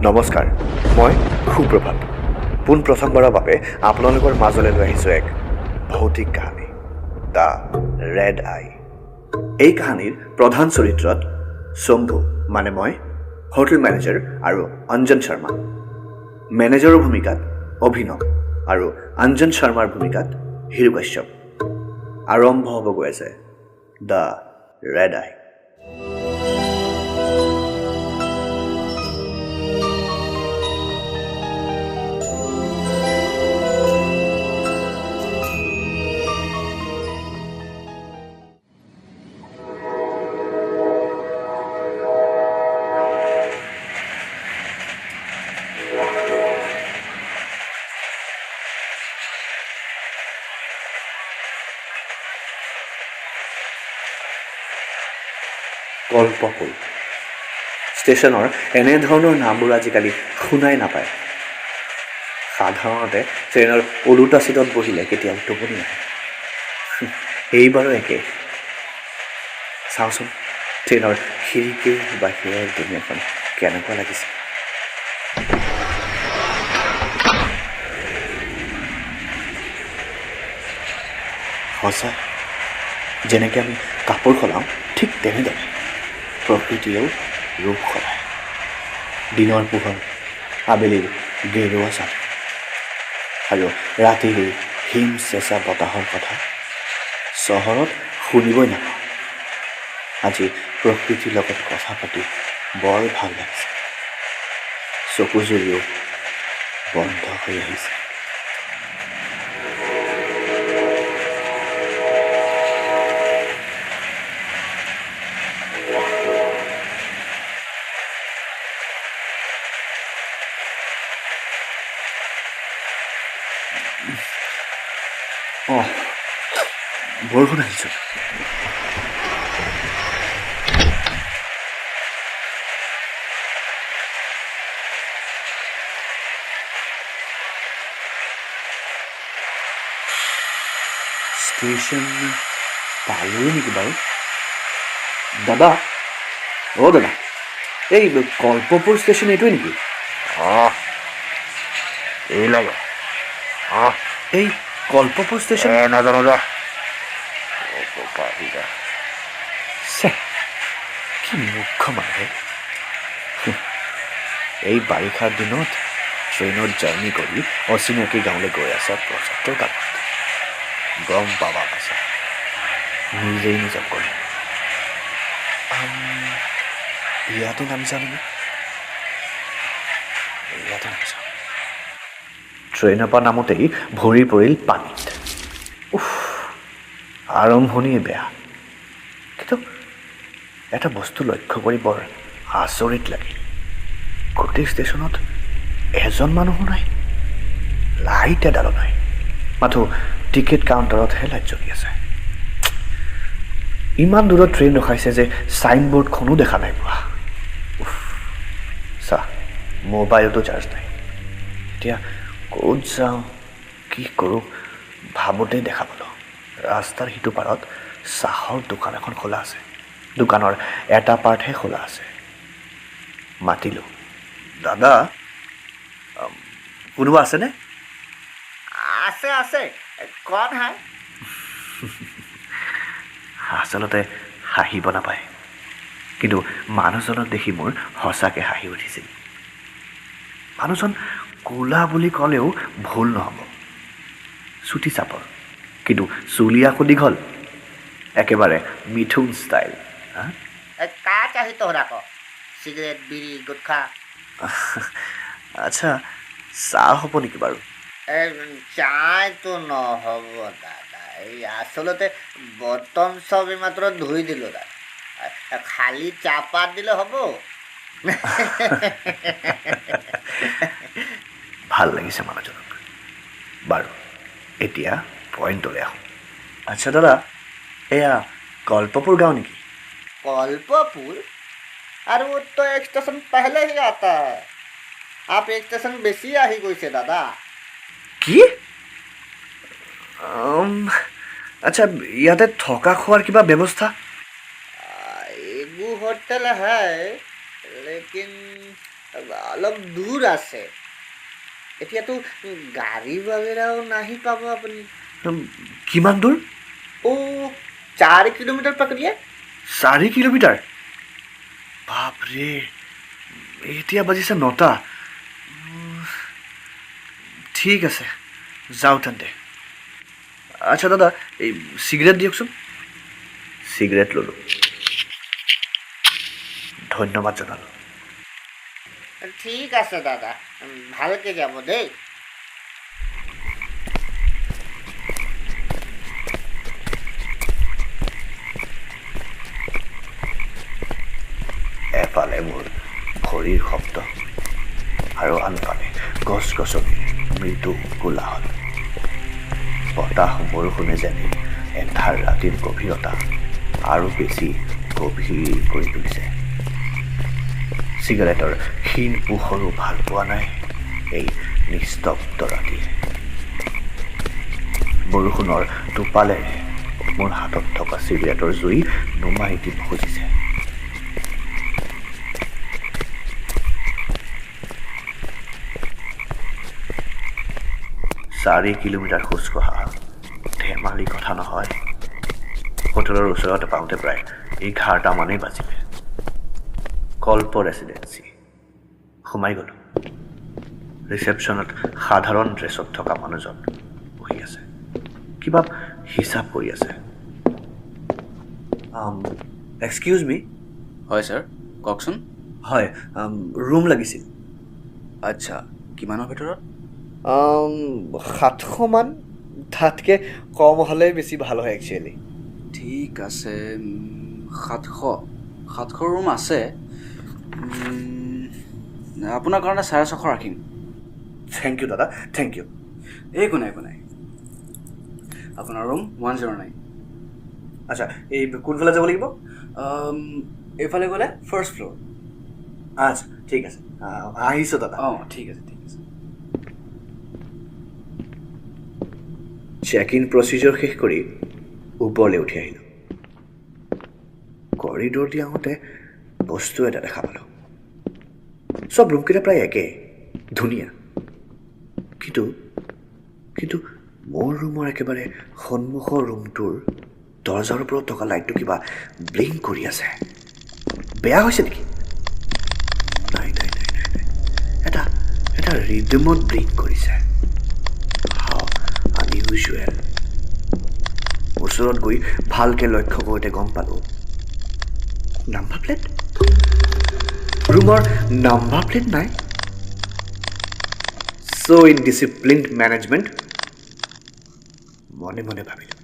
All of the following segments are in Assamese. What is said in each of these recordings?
নমস্কাৰ, মই সুপ্ৰভাত। পোনপ্ৰথমবাৰৰ বাবে আপোনালোকৰ মাজলৈ লৈ আহিছোঁ এক ভৌতিক কাহিনী, the red আই। এই কাহিনীৰ প্ৰধান চৰিত্ৰত শম্ভু মানে মই, হোটেল মেনেজাৰ আৰু অঞ্জন শৰ্মা। মেনেজাৰৰ ভূমিকাত অভিনৱ আৰু অঞ্জন শৰ্মাৰ ভূমিকাত হিৰু কাশ্যপ। আৰম্ভ হ'ব গৈ আছে the red আই। কল্পপুৰ ষ্টেচনৰ এনেধৰণৰ নামবোৰ আজিকালি শুনাই নাপায়। সাধাৰণতে ট্ৰেইনৰ ওলোটা চিটত বহিলে কেতিয়াও টোপনি নাহে, এইবাৰো একে। চাওঁচোন ট্ৰেইনৰ খিৰিকীৰ বাহিৰৰ দুনীয়াখন কেনেকুৱা লাগিছে। সঁচা, যেনেকৈ আমি কাপোৰ সলাওঁ ঠিক তেনেদৰে প্ৰকৃতিয়েও ৰূপ সলায়। দিনৰ পোহৰ, আবেলিৰ গেৰুৱা চাল আৰু ৰাতিৰ এই হিম চেঁচা বতাহৰ কথা চহৰত শুনিবই নাপাওঁ। আজি প্ৰকৃতিৰ লগত কথা পাতি বৰ ভাল লাগিছে। চকুজুৰিও বন্ধ হৈ আহিছে। অঁ, বৰষুণ আহিছে। ষ্টেচন পালোঁৱেই নেকি বাৰু? দাদা, অ' দাদা, এই কল্পপুৰ ষ্টেচন এইটোৱে নেকি? অঁ, এই লাগে। অঁ, এই কল্পপুৰ ষ্টেচন? নাজানো যা। কি মূৰ্খ মানুহ! এই বাৰিষাৰ দিনত ট্ৰেইনত জাৰ্ণি কৰি অচিনাকি গাঁৱলৈ গৈ আছা প্ৰজেক্টৰ কামত। গম পাবা পাছা, নিজেই নিজক কৰে। ইয়াতে নামি যাওঁ নেকি? ইয়াতে নামি যাওঁ। ট্ৰেইনৰ পৰা নামোতেই ভৰি পৰিল পানীত। উফ, আৰম্ভণিয়ে বেয়া। কিন্তু এটা বস্তু লক্ষ্য কৰি বৰ আচৰিত লাগিল। গোটেই ষ্টেচনত এজন মানুহো নাই, লাইট এডালো নাই, মাথো টিকেট কাউণ্টাৰতহে লাইট জ্বলি আছে। ইমান দূৰত ট্ৰেইন ৰখাইছে যে চাইনবোৰ্ডখনো দেখা নাই পোৱা। উফ, চা, মোবাইলতো চাৰ্জ নাই। এতিয়া ক'ত যাওঁ, কি কৰোঁ ভাবোঁতেই দেখা পালোঁ ৰাস্তাৰ সিটো পাৰত চাহৰ দোকান এখন খোলা আছে। দোকানৰ এটা পাৰ্টহে খোলা আছে। মাতিলোঁ, দাদা, কোনোবা আছেনে? আছে আছে, কন হাই? আচলতে হাঁহিব নাপায়, কিন্তু মানুহজনক দেখি মোৰ সঁচাকৈ হাঁহি উঠিছিল। মানুহজন ক'লা বুলি ক'লেও ভুল নহ'ব। চুটি চাপৰ, কিন্তু চুলি আকৌ দীঘল, একেবাৰে মিথুন ষ্টাইল। কা চাহি তোহৰা ক? চিগাৰেট, বিড়ি, গুটখা? আচ্ছা, চাহ হ'ব নেকি বাৰু? চাহটো নহ'ব দাদা, এই আচলতে বৰ্তন চব এইমাত্ৰ ধুই দিলোঁ দাদা, খালী চাহপাত দিলে হ'ব। ভাল লাগিছে মানুহজনক। বাৰু, এতিয়া পইণ্টলৈ আহোঁ। আচ্ছা দাদা, এয়া কল্পপুৰ গাঁও নেকি? कल्पपुर? अरे वो तो एक स्टेशन पहले ही आता है। आप एक स्टेशन বেছি আহি গৈছে দাদা। কি? আচ্ছা, ইয়াতে থকা খোৱাৰ কিবা ব্যৱস্থা? एगो होटल है, लेकिन অলপ দূৰ আছে। এতিয়াতো গাড়ী বাগেৰাও নাহি পাব আপুনি। কিমান দূৰ? অ' 4 কিলোমিটাৰ পকৰিয়ে। 4 কিলোমিটাৰ? বাপৰে, এতিয়া বাজিছে 9টা। ঠিক আছে, যাওঁ তেন্তে। আচ্ছা দাদা, এই চিগাৰেট দিয়কচোন। চিগাৰেট ল'লোঁ, ধন্যবাদ জনালোঁ। ঠিক আছে দাদা, ভালকৈ যাব দেই। এফালে মোৰ ভৰিৰ শব্দ আৰু আনফালে গছ গছনিৰ মৃদু কোলাহল। বতাহ বৰষুণে যেন এন্ধাৰ ৰাতিৰ গভীৰতা আৰু বেছি গভীৰ কৰি তুলিছে। চিগাৰেটৰ ক্ষীণ পোহৰো ভাল পোৱা নাই এই নিস্তব্ধ ৰাতিয়ে। বৰষুণৰ টোপালেৰে মোৰ হাতত থকা চিগাৰেটৰ জুই নুমাই দিব খুজিছে। চাৰি কিলোমিটাৰ খোজ কঢ়া ধেমালি কথা নহয়। হোটেলৰ ওচৰত পাওঁতে প্ৰায় 11টামানেই বাজিলে। কল্প ৰেচিডেঞ্চি সোমাই গ'লোঁ। ৰিচেপশ্যনত সাধাৰণ ড্ৰেছত থকা মানুহজন বহি আছে, কিবা হিচাপ কৰি আছে। এক্সকিউজ মি। হয় ছাৰ, কওকচোন। হয়, ৰুম লাগিছিল। আচ্ছা, কিমানৰ ভিতৰত? 700মান, তাতকৈ কম হ'লে বেছি ভাল হয় একচুৱেলি। ঠিক আছে, 700 ৰুম আছে। আপোনাৰ কাৰণে 650 ৰাখিম। Thank U দাদা, thank U. একো নাই, একো নাই। আপোনাৰ ৰুম 109। আচ্ছা, এই কোনফালে যাব লাগিব? এইফালে গ'লে ফাৰ্ষ্ট ফ্ল'ৰ। আচ্ছা, ঠিক আছে, আহিছোঁ দাদা। অঁ, ঠিক আছে, ঠিক আছে। চেক ইন প্ৰচিজাৰ শেষ কৰি ওপৰলৈ উঠি আহিলোঁ। কৰিডৰ দি আহোঁতে বস্তু এটা দেখা পালোঁ। চব ৰুমকেইটা প্ৰায় একে, ধুনীয়া। কিন্তু কিন্তু মোৰ ৰুমৰ একেবাৰে সন্মুখৰ ৰুমটোৰ দৰ্জাৰ ওপৰত থকা লাইটটো কিবা ব্লিংক কৰি আছে। বেয়া হৈছে নেকি? নাই নাই নাই নাই নাই, এটা এটা ৰিদমত ব্লিংক কৰিছে। হাউ আনইউজুৱেল। ওচৰত গৈ ভালকৈ লক্ষ্য কৰোঁতে গম পালোঁ, নাম্বাৰ প্লেট, ৰুমৰ নাম্বাৰ প্লেট নাই। চ' ইনডিচিপ্লিনড মেনেজমেণ্ট, মনে মনে ভাবিলোঁ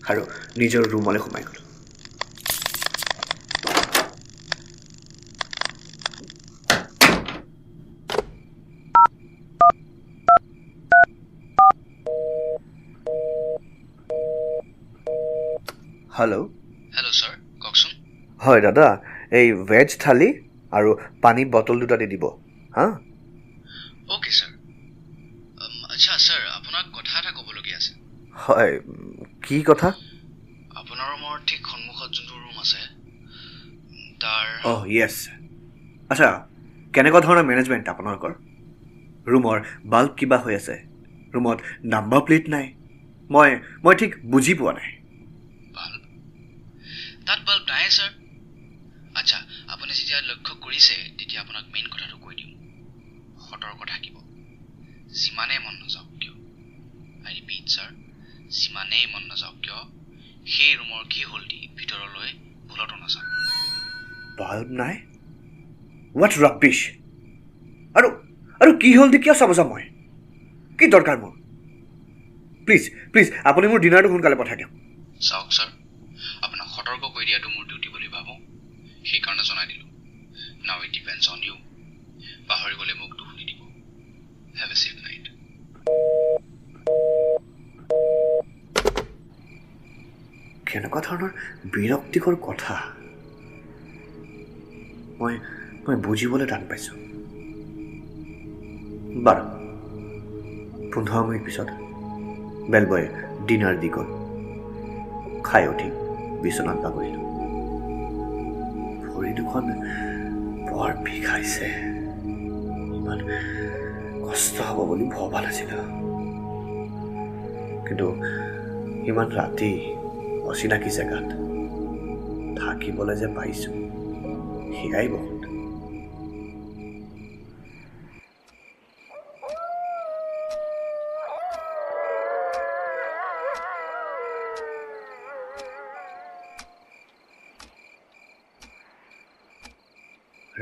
আৰু নিজৰ ৰুমলৈ সোমাই গ'লোঁ। হেল্ল' হেল্ল' ছাৰ, কওকচোন। হয় দাদা, এই ভেজ থালি আৰু পানী বটল দুটা দি দিব। হা, অ'কে ছাৰ। আচ্ছা ছাৰ, আপোনাক কথা এটা ক'বলগীয়া আছে। হয়, কি কথা? আপোনাৰ ৰুমৰ ঠিক সন্মুখত যোনটো ৰুম আছে তাৰ। অহ য়েছ। আচ্ছা, কেনেকুৱা ধৰণৰ মেনেজমেণ্ট আপোনালোকৰ? ৰুমৰ বাল্ব কিবা হৈ আছে, ৰুমত নাম্বাৰ প্লেট নাই। মই ঠিক বুজি পোৱা নাই। বাল্ব? তাত বাল্ব নাই ছাৰ। আচ্ছা, আপুনি যেতিয়া লক্ষ্য কৰিছে তেতিয়া আপোনাক মেইন কথাটো কৈ দিওঁ। সতৰ্ক থাকিব, যিমানেই মন নাযাওক কিয়। আই ৰিপিট ছাৰ, যিমানেই মন নাযাওক কিয়, সেই ৰুমৰ কি হ'ল দি ভিতৰলৈ ভুলতো নাযাওক। বাল্ব নাই? What rubbish! আৰু আৰু কি হ'ল দি কিয় চাব যাম মই? কি দৰকাৰ মোৰ? প্লিজ প্লিজ, আপুনি মোৰ ডিনাৰটো সোনকালে পঠাই দিয়ক। চাওক ছাৰ, আপোনাক সতৰ্ক কৰি দিয়াটো মোৰ ডিউটি বুলি ভাবোঁ, সেইকাৰণে জনাই দিলোঁ। Now it depends on you. পাহৰি গ'লে মোক দোষ নিদিব। Have a safe night. কেনেকুৱা ধৰণৰ বিৰক্তিকৰ কথা, মই মই বুজিবলৈ টান পাইছোঁ। বাৰু, 15 মিনিট পিছত বেলবয়ে ডিনাৰ দি গ'ল। খাই উঠি বিচনাত বাগৰিলোঁ। ভৰি দুখন বৰ বিষাইছে। ইমান কষ্ট হ'ব বুলি ভবা নাছিলোঁ। কিন্তু ইমান ৰাতি অচিনাকি জেগাত থাকিবলৈ যে পাইছোঁ সেয়াই বহুত।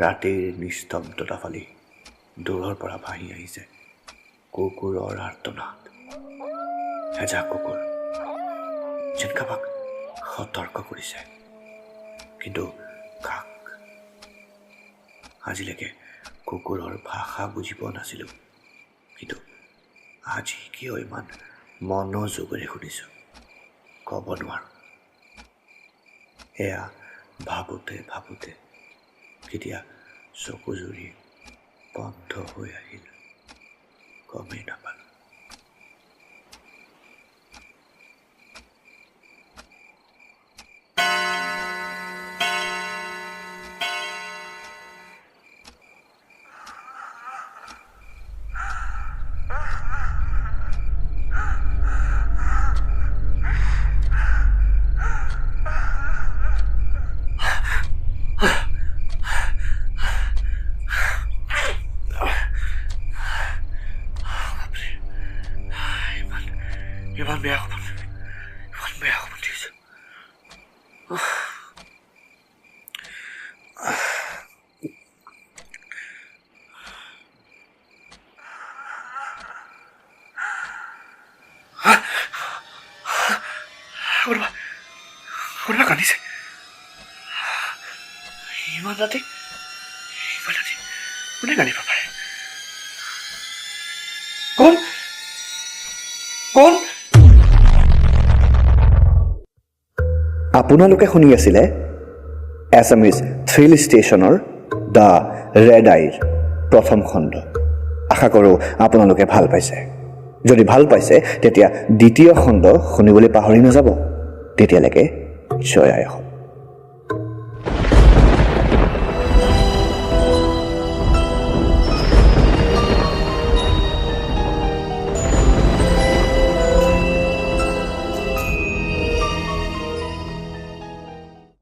ৰাতিৰ নিস্তব্ধতা ফালি দূৰৰ পৰা ভাহি আহিছে কুকুৰৰ আৰ্তনাদ। এজাক কুকুৰ যেন কাৰোবাক সতৰ্ক কৰিছে, কিন্তু কাক? আজিলৈকে কুকুৰৰ ভাষা বুজি পোৱা নাছিলোঁ, কিন্তু আজি কিয় ইমান মনোযোগেৰে শুনিছোঁ ক'ব নোৱাৰোঁ। এয়া ভাবোঁতে ভাবোঁতে কেতিয়া চকুজুৰি বন্ধ হৈ আহিল গমেই নাপালোঁ। ইমান বেয়া সপোন, ইমান বেয়া সপোন দেখিছোঁ। কোনোবা কোনোবা কান্দিছে ইমান ৰাতি, ইমান ৰাতি কোনে কান্দিব পাৰে? কোন কোন? আপোনালোকে শুনি আছিলে এছামিজ থ্ৰিল ষ্টেচনৰ the red আইৰ প্ৰথম খণ্ড। আশা কৰোঁ আপোনালোকে ভাল পাইছে। যদি ভাল পাইছে তেতিয়া দ্বিতীয় খণ্ড শুনিবলৈ পাহৰি নাযাব। তেতিয়ালৈকে জয় আই অসম।